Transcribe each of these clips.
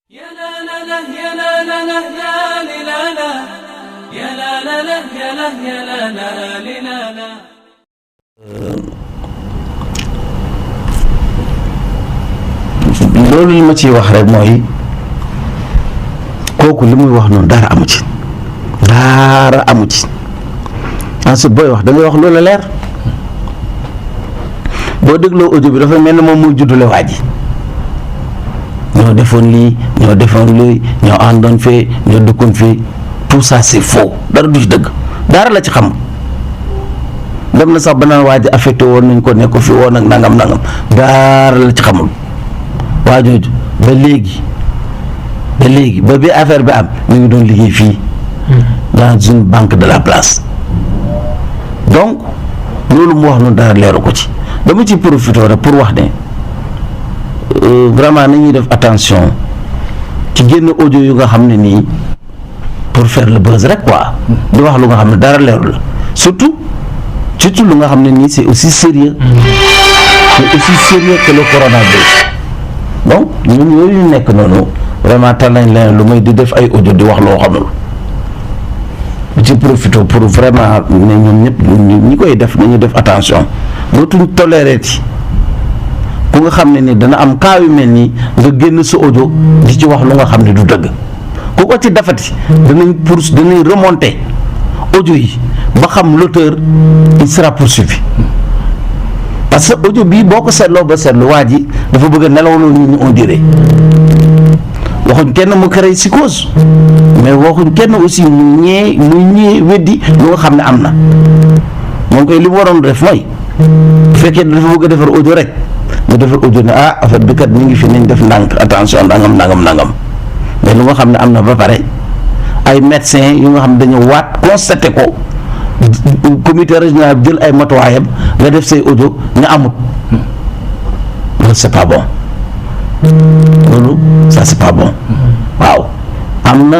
يا لا لا لا يا لا لا لا لا لا لا يا لا لا لا يا لا يا لا لا لا لا loolu li ma ciy wax rek mooy kooku li muy wax noonu dara amu ci ensuite booy wax da ngay wax loola leer boo dégloo audio bi dafa mel ni moom muy juddule waa ji ñoo defoon lii ñoo defoon lii ñoo àndoon fee ñoo dëkkoon fee tout ça c'est faux dara du ci dëgg dara la ci xam dem na sax ba naan waa ji affecté woon nañ ko ne ko fi woon ak nangam dara la ci xamul waa jooju ba léegi ba bi affaire bi am mi ngi doon liggéey fii dans une banque de la place donc loolu mu wax noonu dara leeru ko ci dama ci profité rek pour wax ne vraiment nañuy def attention ci génn audio yu nga xam ne nii pour faire le buzz rek quoi di wax lu nga xam ne dara leeru la surtout lu nga xam ne nii c'est aussi sérieux que le coronavirus donc ñun yooyu ñu nekk noonu vraiment tal nañ leen lu may di def ay audio di wax loo xamul bu ci profité pour vraiment ne ñoom ñëpp ñi koy def nañu def attention dootuñ toléré ci ku nga xam ne ni dana am cas yu mel nii nga génn sa audio di ci wax lu nga xam ne du dëgg ku ko ci defati danañ remonter audio yi ba xam l'auteur il sera poursuivi parce que audio bii boo ko seetloo ba seetlu waa ji dafa bëgg a nelawloo nit ñi on dirait waxuñ kenn mu créé psychose mais waxuñ kenn aussi muy ñee weddi lu nga xam ne am na moom koy li mu waroon def mooy bu fekkee dafa bëgg a defar audio rek mu defar audio ne affaire bi kat mi ngi fi nañ def ndànk attention nangam mais lu nga xam ne am na ba pare ay médecins yu nga xam ne dañu waat constaté ko comité régional jël ay matuwaayam nga def say audio nga amut loolu c'est pas bon loolu ça c'est pas bon waaw am na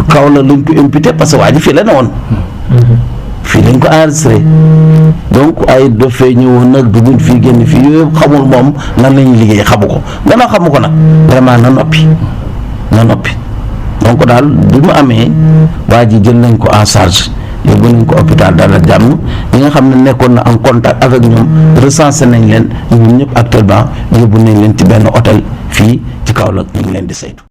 kaw la lañ ko imputé parce que waa ji fii la ne woon fii lañ ko enregistré donc ay dafay ñëwoon nag dugg fii génn fii yooyu xamul moom nan la ñuy liggéey xamu ko gannaaw xamu ko nag vraiment na noppi donc daal bi mu amee waa ji jël nañ ko en charge yóbbu nañ ko hôpital Dalal Jàmm ñi nga xam ne nekkoon na en contact avec ñoom recensé nañ leen ñun ñëpp actuellement yóbbu nañ leen ci benn hôtel fii ci Kaolack ñu ngi leen di saytu.